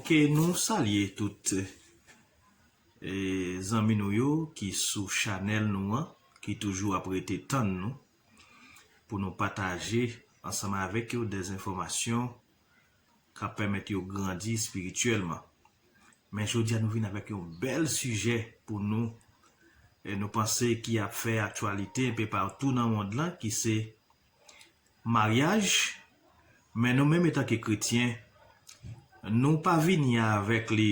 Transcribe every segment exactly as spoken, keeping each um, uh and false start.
Ke nou salye tout, e, zanmi nou yo ki sou chanèl nou an, ki toujou ap rete tann nou pou nou pataje ansanm avèk yo dè enfòmasyon k ap pèmèt yo grandi espirityèlman. Men jodi a nou vin avèk yon bèl sijè pou nou, e nou panse ki ap fè aktyalite enpe patou nan mond lan, ki se maryaj. Men nou menm etanke kretyen, nou pa vini avèk li,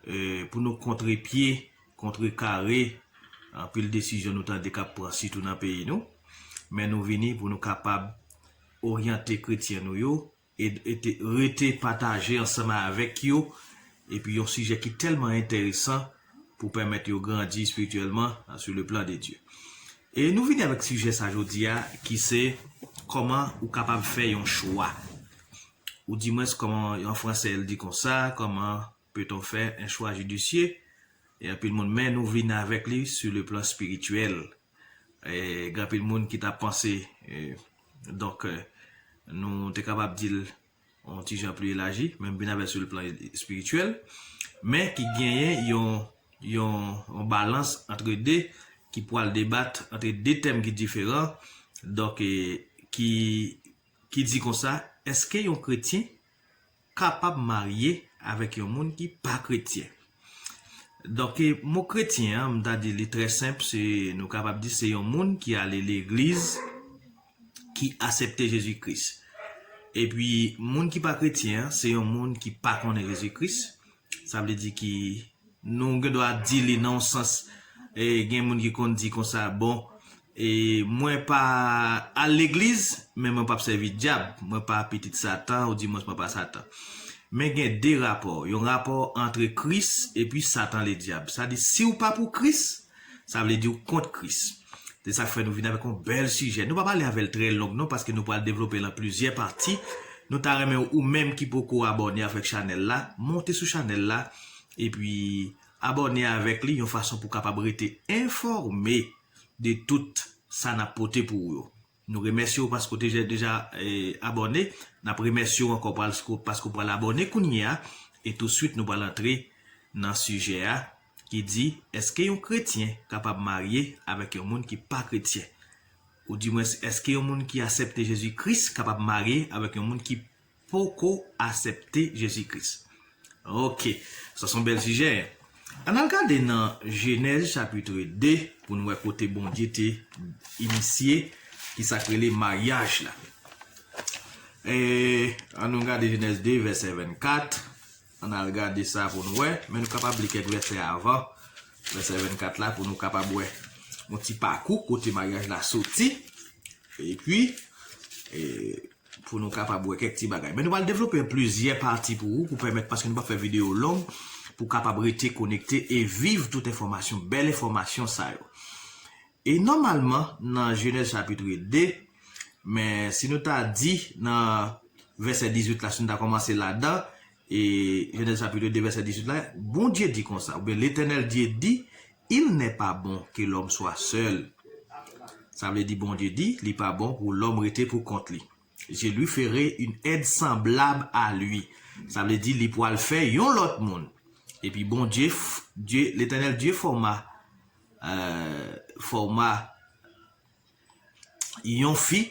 e, pou nou kontrepye, kontrekare anpil desizyon nou tande k ap pran sitou nan peyi nou. Men nou vini pou nou kapab oryante kretyen nou yo e, e te, rete pataje ansanm avèk yo, epi yon sijè ki tèlman enteresan pou pèmèt yo grandi espirityèlman, sur le plan de Dieu. E nou vini avèk sijè sa jodi a, ki se kòman ou kapab fè yon chwa. Ou di mwens kòman an fransè l di konsa, comment peut-on faire un choix judicieux? E anpil moun, men nou vin avèk li sur le plan spirituel. E, gen anpil moun ki ta panse, e, donk, e, nou te kapab di l yon ti jan pli elaji, men m vin avè l sur le plan espirityèl, men ki genyen yon, yon, yon balans antre de, ki pwal debat antre de tèm ki diferan, donk, e, ki, ki di konsa, èske yon kretyen kapab marye avèk yon moun ki pa kretyen? Donk, e, mo kretyen an, m ta di li trè senp, se, nou kapab di se yon moun ki ale legliz, ki aksepte Jezi Kris. Epi, moun ki pa kretyen an, se yon moun ki pa konnen Jezi Kris. Sa vle di ki nou gen dwa di li nan yon sans, e, gen moun ki konn di konsa, bon, e, mwen pa al legliz, men mwen p ap sèvi dyab, mwen pa pitit Satan, ou di mwens mwen pa Satan. Men gen de rapò, yon rapò antre Kris epi Satan ledyab. Sa di, si w pa pou Kris, sa vle di w kont Kris. Se sa k fè nou vin avèk yon bèl sijè. Nou pa pale avè l trè long non, paske nou pral devlope l an plizyè pati. Nou ta renmen ou menm ki poko abòne avèk chanèl la, monte sou chanèl la, epi abòne avèk li yon fason pou w kapab rete enfòme de tout sa n ap pote pou ou yo. Nou remèsye w paske w te deja, e, abòne. N ap remèsye w ankò paske, paske w pral abòne kounye a. E touswit nou pral antre nan sijè a ki di, èske yon kretyen kapab marye avèk yon moun ki pa kretyen? Ou di mwens, èske yon moun ki aksepte Jezi Kris kapab marye avèk yon moun ki poko aksepte Jezi Kris? Oke, sa se yon bèl sijè. Ann al gade nan Jenèz chapit de pou n wè kote Bondye te inisye ki sa k rele maryaj la. E, ann nou gade Jenèz de, vèsè vennkat. Ann al gade sa pou n wè. Men nou kapab li kèk vèsè avan vèsè vennkat la pou nou kapab wè yon ti pakou kote maryaj la soti. Epi, e, pou nou kapab wè kèk ti bagay. Men nou pral devlope plizyè pati pou ou, pou pèmèt, paske nou p ap fè videyo long, pou kapab rete konekte e viv tout enfòmasyon, bèl enfòmasyon sa yo. E nòmalman, nan Jenèz chapit de, men si nou ta di nan vèsè dizuit la, si nou ta kòmanse ladan, e Jenèz chapit de, vèsè dizuit la, Bondye di konsa, oubyen Letènèl Dye di, Il n'est pas bon que l'homme soit seul. Sa vle di Bondye di, li pa bon pou lòm rete pou kont li. Je lui ferai une aide semblable à lui. Sa vle di li pral fè yon lòt moun. Epi Bondye, Dye, Letènèl Dye fòma, e, fòma yon fi,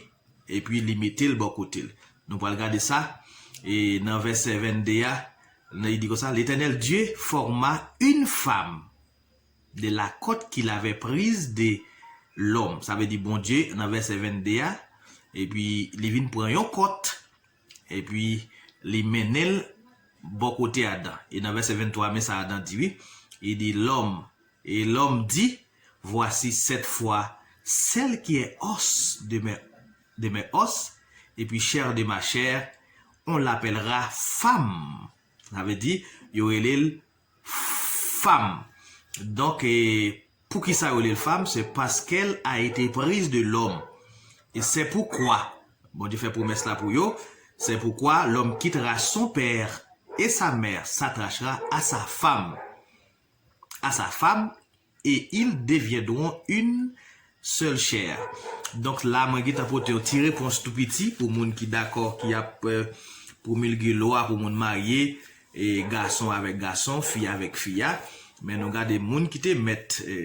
epi li mete l bò kote l. Nou pral gade sa, e nan vèsè vennde a, li di konsa, L'Éternel Dieu forma une femme de la côte qu'il avait prise de l'homme. Sa vle di Bondye, nan vèsè vennde a, epi li vin pran yon kòt, epi li mennen l bò kote Adan. E nan vèsè venntwa, men sa Adan di, wi. Li di, l'homme, et l'homme dit, voici cette fois, celle qui est os de mes, de mes os, et puis chair de ma chair, on l'appellera femme. Sa vle di, yo rele l fanm. Donk, e, poukisa yo rele l fanm? C'est parce qu'elle a été prise de l'homme. Et c'est pourquoi, Bondye fè pwomès la pou yo, c'est pourquoi l'homme quittera son père et sa mère s'attachera à sa femme, à sa femme, et ils deviendront une seule chair. Donk la, mwen gentan pote yon ti repons tou piti pou moun ki dakò, ki ap, e, pwomilge lwa pou moun marye, e gason avèk gason, fi avèk fi a. Men nou gade moun ki te mèt e,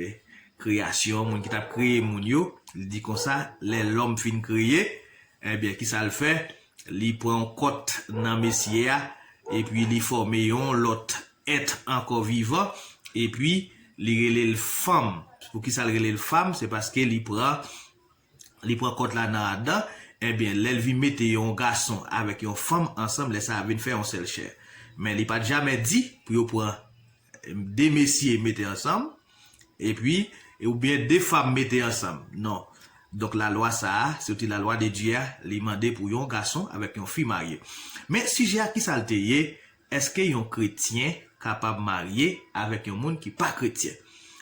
kreyasyon, moun ki t ap kreye moun yo, li di konsa, lè lòm fin kreye, ebyen, kisa l fè? Li pran yon kòt nan mesye a, epi li fòme yon lòt èt ankò vivan, epi li rele l fanm. Poukisa l rele l fanm? Se paske li pran li pran kòt la nan adan, ebyen, lè l vin mete yon gason avèk yon fanm ansanm, lè sa a vin fè yon sèl chè. Men li pa t jamè di pou yo pran de mesye mete ansanm, epi, oubyen de fanm mete ansanm. Non. Donk, lalwa sa a, se te lalwa de Dye a, li mande pou yon gason avèk yon fi marye. Men sijè a, kisa l te ye? Èske yon kretyen kapab marye avèk yon moun ki pa kretyen?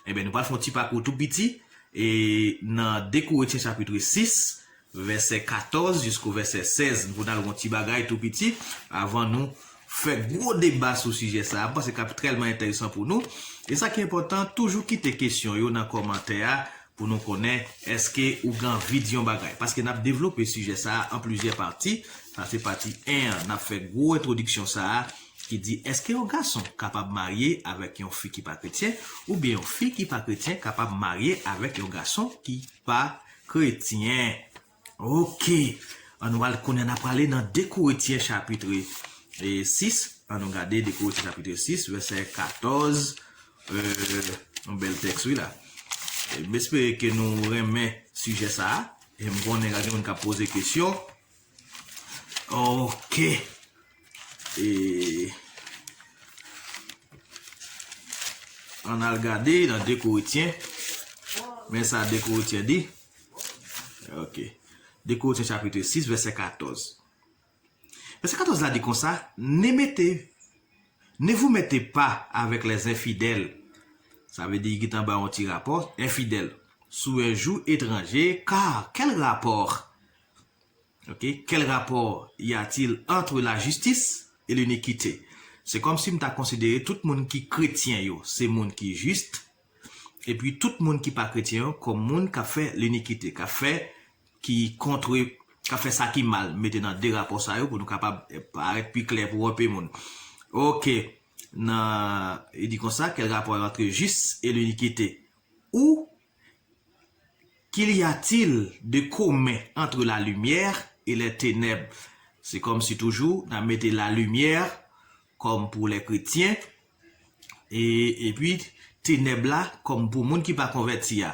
Ebyen, nou pral fè yon ti pakou tou piti, e nan de Korentyen chapit sis, vèsè katòz jisko vèsè sèz. Nou pou n al yon ti bagay tou piti avan nou fè gwo deba sou sijè sa a. M panse k ap trèlman enteresan pou nou. E sa ki enpòtan, toujou kite kesyon yo nan kòmantè a pou nou konnen èske ou gen anvi di yon bagay. Paske n ap devlope sijè sa a an plizyè pati. Sa se pati en an. N ap fè gwo entwodiksyon sa a ki di, èske yon gason kapab marye avèk yon fi ki pa kretyen, oubyen yon fi ki pa kretyen kapab marye avèk yon gason ki pa kretyen? Oke. An nou al konnen n ap prale nan de Korentyen chapit e, sis. An nou gade de Korentyen chapit sis, vèsè katòz. E, yon bèl tèks, wi, la. E, m espere ke nou renmen sijè sa a. E m konnen gen moun k ap poze kesyon. Oke. E, an al gade nan de Korentyen. Men sa de Korentyen di. Oke. de Korentyen chapit sis, vèsè katòz. Vèsè katòz la di konsa, ne mettez, ne vous mettez pas avec les infidèles. Sa vle di, li gentan ba yon ti rapò, infidèles, sous un joug étranger, car quel rapport? Ok, quel rapport y a-t-il entre la justice et l'iniquité? Se kòmsi m ta konsidere tout moun ki kretyen yo, se moun ki jis, epi tout moun ki pa kretyen yo kòm moun k ap fè linikite, k ap fè ki kontre, k ap fè sa ki mal. Mete nan de rapò sa yo pou nou kapab, eh, parèt pi klè pou anpe moun. Ok, nan, li di konsa, quel rapport entre justice et l'iniquité? Ou Qu'il y a-t-il de commun entre la lumière et les ténèbres? Se kòmsi toujou n ap mete la limyè kòm pou lè kretyen, e, epi tenèb la kòm pou moun ki pa konvèti a.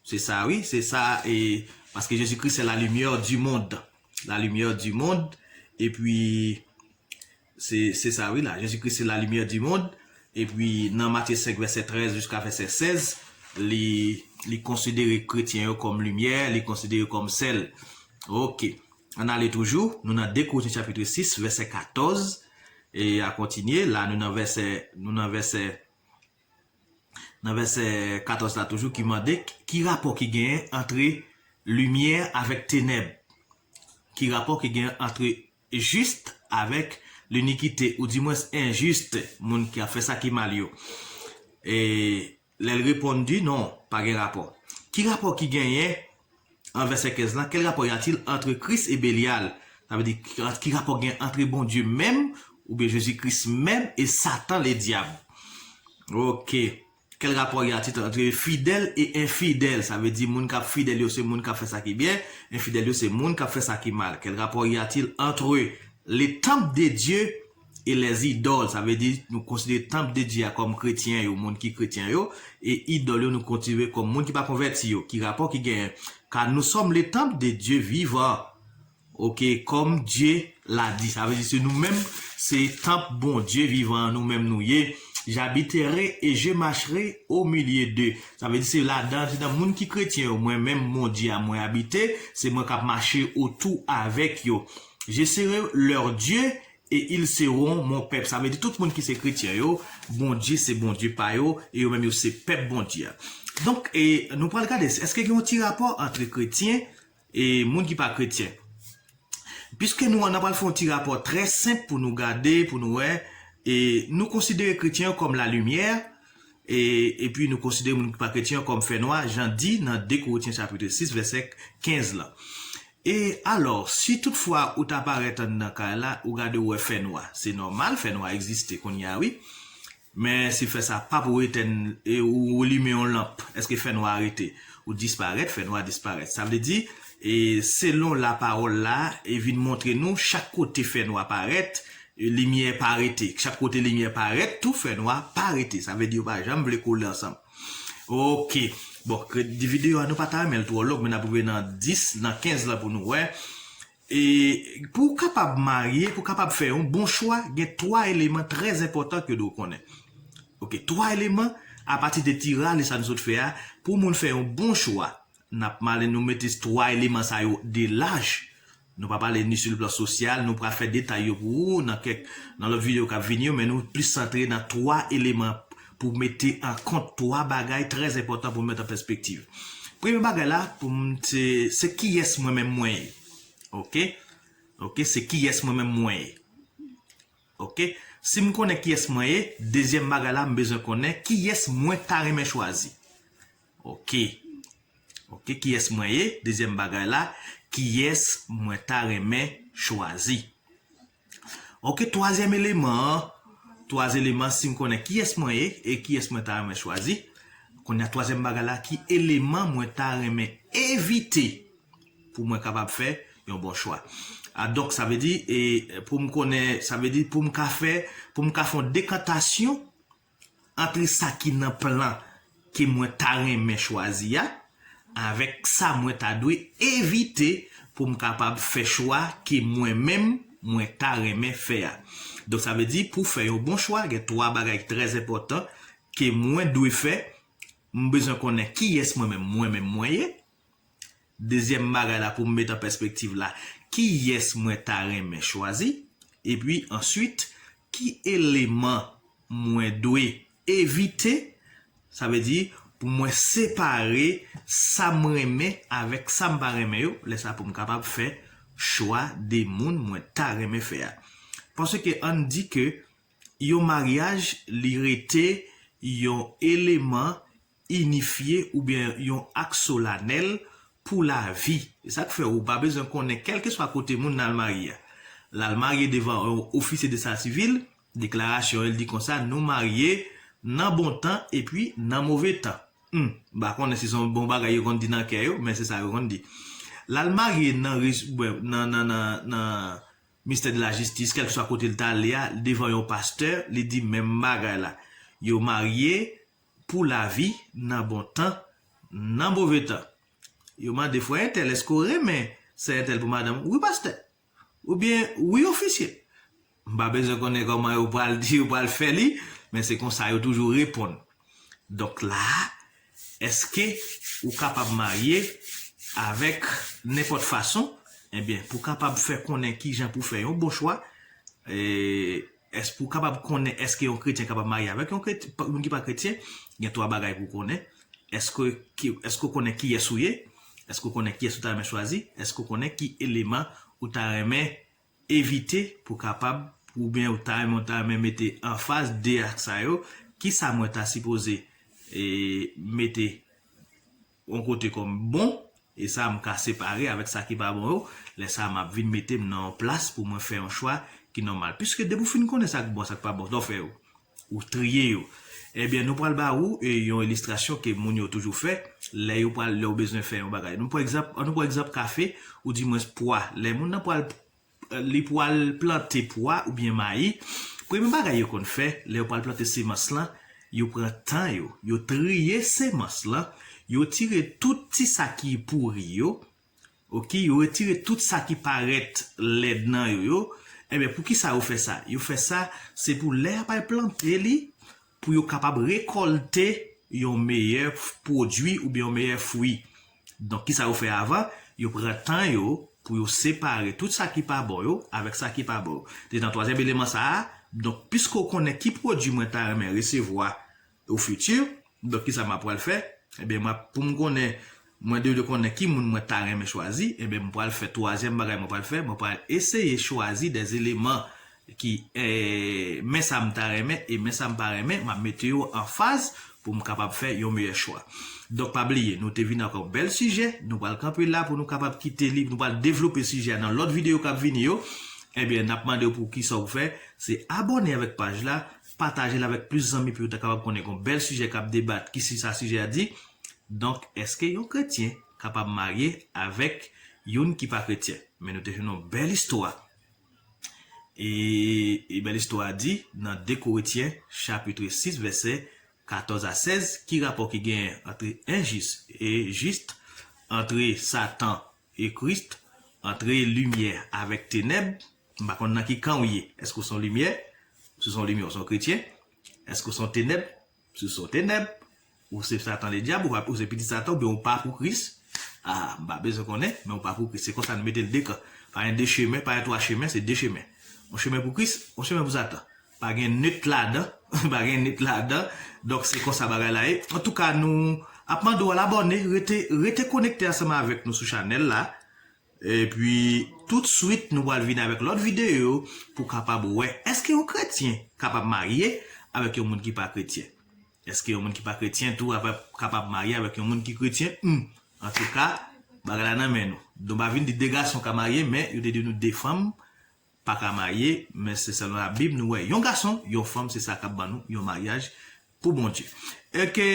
Se sa, wi, se sa, e, paske Jezi Kris se la lumière du monde. La lumière du monde, epi Se, se sa wi la, Jezi Kris se la limyè di mond. Epi nan Matye senk vèsè trèz jiska vèsè sèz, li, li konsidere kretyen yo kòm limyè, li konsidere yo kòm sèl. Ok. Ann ale toujou, nou nan de Korentyen chapit sis vèsè katòz. E a kontinye, la nou nan vèsè, nou nan vèsè Nan vèsè katòz la toujou ki mande ki rapò ki genyen antre limyè avèk tenèb? Ki rapò ki genyen antre jis avèk linikite, oudimwens enjis, moun ki ap fè sa ki mal yo? E lè l reponn di non, pa gen rapò. Ki rapò ki genyen an vèsè kenz lan, quel rapport y a-t-il entre Christ et Belial? Sa vle di, ki, ki rapò gen antre Bondye menm, oubyen Jezi Kris menm, e Satan, le diab? Ok. Quel rapport y a-t-il entre fidèle et infidèle? Sa vle di, moun k ap fidèl yo, se moun k ap fè sa ki byen, enfidèl yo, se moun k ap fè sa ki mal. Quel rapport y a-t-il entre le temple de Dieu et les idoles? Sa vle di, nou konsidere tanp de Dye a kòm kretyen yo, moun ki kretyen yo, e idòl yo, nou konsidere kòm moun ki pa konvèti yo. Ki rapò ki genyen? Car nous sommes le temple de Dieu vivant. Ok, comme Dieu l'a dit. Sa vle di, se nou menm, se tanp Bondye vivan an, nou menm nou ye. J'habiterai et je marcherai au milieu d'eux. Sa vle di, se ladan, se nan moun ki kretyen yo, mwen menm, Bondye a, mwen abite, se mwen k ap mache otou avèk yo. Je serai leur Dieu et ils seront mon peuple. Sa vle di tout moun ki se kretyen yo, Bondye se Bondye pa yo, e yo menm yo se pèp Bondye a. Donk, e, nou pral gade, èske gen yon ti rapò antre kretyen e moun ki pa kretyen? Piske nou, n ap pral fè yon ti rapò trè senp pou nou gade, pou nou wè, e nou konsidere kretyen yo kòm la limyè, e, epi nou konsidere moun ki pa kretyen yo kòm fènwa, jan di nan de Korentyen chapit sis, vèsè kenz lan. E alò, si toutfwa ou ta parèt anndan kay la, ou gade ou wè fènwa. Se nòmal, fènwa egziste kounye a, wi. Men si fè sa pa pou etèn, e ou limen yon lanp, èske fènwa rete? Ou disparèt, fènwa disparèt. Sa vle di, e selon lapawòl la, e vin montre nou chak kote fènwa parèt, e limyè pa rete. Chak kote limyè parèt, tou fènwa pa rete. Sa vle di yo pa janm vle kole ansanm. Ok. Bon, kredi videyo a nou pa ta renmen l twò long, men n ap rive nan dis, nan kenz la pou nou wè. E pou w kapab marye, pou w kapab fè yon bon chwa, gen twa eleman trè enpòtan ke w dwe konnen. Ok, twa eleman, apati de ti rale sa nou sot fè a, pou moun fè yon bon chwa, n ap male nou mete twa eleman sa yo de laj. Nou pa pale ni sou le plan sosyal, nou pral fè detay yo pou ou nan kèk, nan lòt videyo k ap vini yo, men nou plis santre nan twa eleman pou mete an kont twa bagay trè enpòtan pou mete an pèspektiv. Premye bagay la, pou m, se, se kiyès mwen menm mwen ye. Ok? Ok, se kiyès mwen menm mwen ye. Ok? Si m konnen kiyès mwen ye, dezyèm bagay la, m bezwen konnen kiyès mwen ta renmen chwazi. Ok. Ok, kiyès mwen ye? Dezyèm bagay la, kiyès mwen ta renmen chwazi? Ok, twazyèm eleman an, twa eleman, si m konnen kiyès mwen ye e kiyès mwen ta renmen chwazi, kounye a twazyèm bagay la, ki eleman mwen ta renmen evite pou mwen kapab fè yon bon chwa? A, donk, sa vle di, e, pou m konnen, sa vle di pou m ka fè, pou m ka fè yon dekantasyon ant sa ki nan plan ke mwen ta renmen chwazi a, avèk sa mwen ta dwe evite pou m kapab fè chwa ke mwen menm mwen ta renmen fè a. Donk, sa vle di, pou fè yon bon chwa, gen twa bagay ki trè enpòtan ke mwen dwe fè. M bezwen konnen kiyès mwen menm, mwen menm mwen ye. Dezyèm bagay la, pou m met an pèspektiv la, kiyès mwen ta renmen chwazi? Epi answit, ki eleman mwen dwe evite? Sa vle di, pou mwen separe sa m renmen avèk sa m pa renmen yo, lè sa pou m kapab fè chwa de moun mwen ta renmen fè a. Paske ann di ke yon maryaj, li rete yon eleman inifye oubyen yon ak solanèl pou lavi. E sa k fè ou pa bezwen konnen kèlkeswa kote moun nan al marye a. L al marye devan yon ofisye deta sivil, deklarasyon, el di konsa, nou marye nan bon tan epi nan move tan. Hmm, m pa konnen si se yon bon bagay yo konn di nan kè yo, men se sa yo konn di. L al marye nan, nan, nan, nan, nan ministè de la jistis, kèlkeswa kote l ta ale a, devan yon pastè, li di menm bagay la. Yo marye pou lavi, nan bon tan, nan move tan. Yo mande, frè entèl, èske w renmen sè entèl pou madanm ou? Wi, pastè. Oubyen, wi, ofisye. M pa bezwen konnen kòman yo pral di, yo pral fè li, men se konsa yo toujou reponn. Donk la, èske ou kapab marye avèk nenpòt fason? Ebyen, pou kapab fè konnen kijan pou fè yon bon chwa, e, èske ou kapab konnen èske yon kretyen kapab marye avèk yon kretyen, pa, moun ki pa kretyen, gen twa bagay pou konnen. Èske, ki, èske w konnen kiyès ou ye? Èske w konnen kiyès ou ta renmen chwazi? Èske w konnen ki eleman ou ta renmen evite pou kapab, oubyen ou ta renmen, ou ta renmen mete anfaz de ak sa yo? Kisa mwen ta sipoze, e, mete yon kote kòm bon, e sa m ka separe avèk sa ki pa bon yo, lè sa m ap vin mete m nan yon plas pou mwen fè yon chwa ki nòmal. Piske depi w fin konnen sa k bon, sa k pa bon, sa w fè yo, ou triye yo. Ebyen, nou pral ba ou, e, yon ilistrasyon ke moun yo toujou fè, lè yo pral, lè w bezwen fè yon bagay. Nou pran egzanp, nou pran egzanp kafe, ou di mwens pwa. Lè moun nan pral, li pral plante pwa oubyen mayi, premye bagay yo konn fè, lè yo pral plante semans lan, yo pran tan yo, yo triye semans lan, yo tire tout ti sa ki pouri yo, ok, yo retire tout sa ki parèt lèd nan yo, yo. Ebyen, poukisa yo fè sa? Yo fè sa, se pou lè y ap al plante li, pou yo kapab rekòlte yon meyè pwodui oubyen yon meyè fwi. Donk, kisa yo fè avan? Yo pran tan yo pou yo separe tout sa ki pa bon yo avèk sa ki pa bon yo. Se nan twazyèm eleman sa a, donk, piske w konnen ki pwodui mwen ta renmen resevwa o fiti, donk, kisa m ap pral fè? Ebyen, mwen, pou m konnen, mwen dwe konnen ki moun mwen ta renmen chwazi, ebyen, m pral fè twazyèm bagay mwen pral fè, mwen pral eseye chwazi de eleman ki eh, men sa m ta renmen e men sa m pa renmen, m ap mete yo an faz pou m kapab fè yon meyè chwa. Donk, pa bliye, nou te vin ak yon bèl sijè, nou pral kanpe la pou nou kapab kite li, nou pral devlope sijè a nan lòt videyo k ap vini yo. Ebyen, n ap mande w pou kisa w fè, se abòne avèk paj la, pataje l avèk plis zanmi pou yo ta kapab konnen yon bèl sijè k ap debat, ki si sa sijè a di. Donk, èske yon kretyen kapab marye avèk youn ki pa kretyen? Men nou te jwenn yon bèl istwa. E, e bèl istwa a di nan de Korentyen, chapit sis, vèsè katòz a sèz, ki rapò ki genyen antre enjis e jis, antre Satan e Kris, antre limyè avèk tenèb? M pa konn nan ki kan w ye. Èske w se yon limyè? Si w se yon limyè, w se yon kretyen. Èske w se yon tenèb? Si w se yon tenèb, ou se Satan Ledyab, ou pa, ou se pitit Satan, oubyen ou pa pou Kris. Ah, m pa bezwen konnen, men ou pa pou Kris. Se konsa nou mete l de kan. Pa gen de chemen, pa gen twa chemen, se de chemen. Yon chemen pou Kris, yon chemen pou Satan. Pa gen nèt ladan, pa gen nèt ladan. Donk, se konsa bagay la ye. Antouka, nou ap mande w al abòne, rete, rete konekte ansanm avèk nou sou chanèl la. Epi, toutswit, nou pral vin avèk lòt videyo pou kapab wè èske yon kretyen kapab marye avèk yon moun ki pa kretyen. Èske yon moun ki pa kretyen tou kapab, kapab marye avèk yon moun ki kretyen? Hmm. Antouka, bagay la nan men nou. Nou pa vin di de gason ka marye, men yo te di nou de fanm pa ka marye, men se sèlman Labib nou wè yon gason, yon fanm, se sa k ap ban nou yon maryaj pou Bondye. Èske,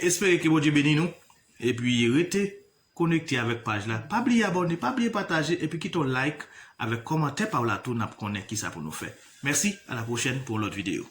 espere ke Bondye beni nou, epi rete konekte avèk paj la. Pa bliye abòne, pa bliye pataje, epi kite yon like avèk kòmantè pa w la tou, n ap konnen kisa pou nou fè. Mèsi, a la pwochèn pou yon lòt videyo.